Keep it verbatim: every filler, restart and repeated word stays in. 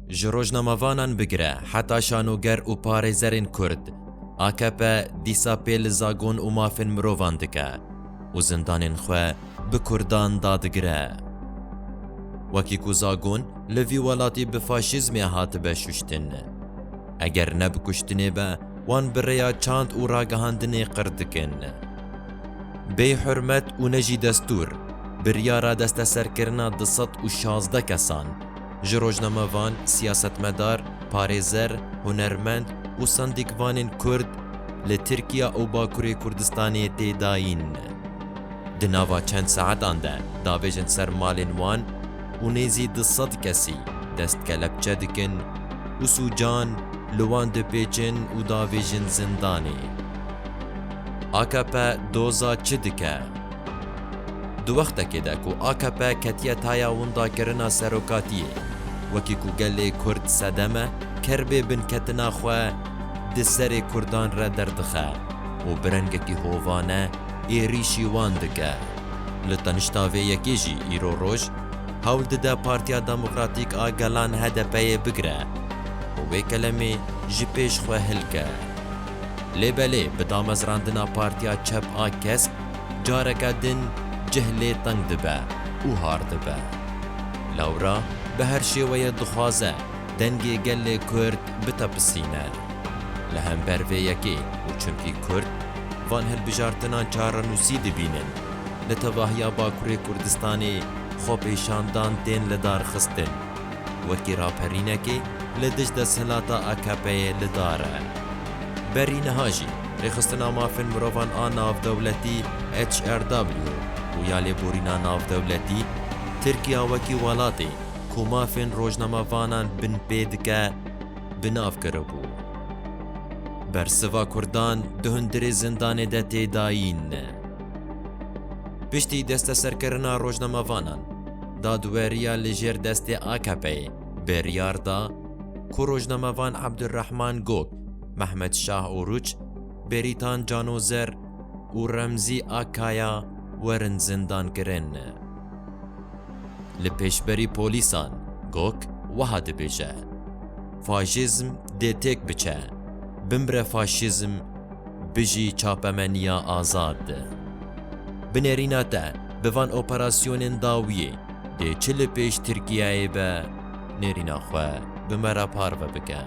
Ji rojnamevanan bigire heta şanoger û parêzerên Kurd, A K P dîsa pê li zagon û mafên mirovan dike û zindanên xwe bi Kurdan dadigire. Wekî ku zagon li vî welatî bi faşîzmê hatibe şuştin. Eger ne bi kuştinê be, wan bi rêya çand û ragihandinê qir dikin. Bê hurmet û ne jî destûr, biryara desteserkirina du sed û şazdeh kesan, ji rojnamevan, siyasetmedar, parêzer, hunermend û sendîkvanên Kurd li Tirkiye û Bakurê Kurdistanê tê dayîn. Di nava çend saetan de davêjin ser malên wan û nêzî du sed kesî dest kelepçe dikin û sûcan li wan dipêçin û davêjin zindanê. A K P doza çi dike? Di wextekê de ku A K P ketiye taya windakirina serokatiyê, wekî ku gelê Kurd sedem e, kerbê binketina xwe di serê Kurdan re derdixe û bi rengekî hovane êrîşî wan dike. Li tenişta vê yekê jî îro roj hewl dide Partiya Demokratîk a Gelan H D P'yê bigire û wê kelemê ji pêş xwe hilke. Lê belê bi damezrandina Partiya Çep a Kesk careke din cih lê teng dibe û har dibe. Lewra bi her şêweyê dixwaze dengê gelê Kurd bitepisîne. Li hember vê yekê û çimkî Kurd van hilbijartinan çarenûsî dibînin, li tevahiya Bakurê Kurdistanê xwepêşandan tên lidarxistin, wekî raperînekê li dij desthilata A K P'yê li dar e. Berî niha jî Rêxistina Mafên Mirovan a Navdewletî, H R W, û ya Lêborîna Navdewletî, Tirkiya wekî welatê ku mafên rojnamevanan binpê dike, bi nav kiribû. Bersiva Kurdan di hundirê zindanê de tê dayîn. Piştî desteserkirina rojnamevanan, dadweriya li jêr destê A K P'yê biryar da ku rojnamevan Abdurrahman Gok, Mehmet Şah Oruç, Bêrîtan Canozer û Remzî Akkaya werin zindankirin. Li pêşberî polîsan Gok wiha dibêje, Faşîzm dê têk biçe, bimre faşîzm, bijî çapemeniya azad. Bi nêrîna te bi van operasyonên dawiyê dê çi li pêş Tirkiyeyê be, nêrîna xwe bi me re parve bike.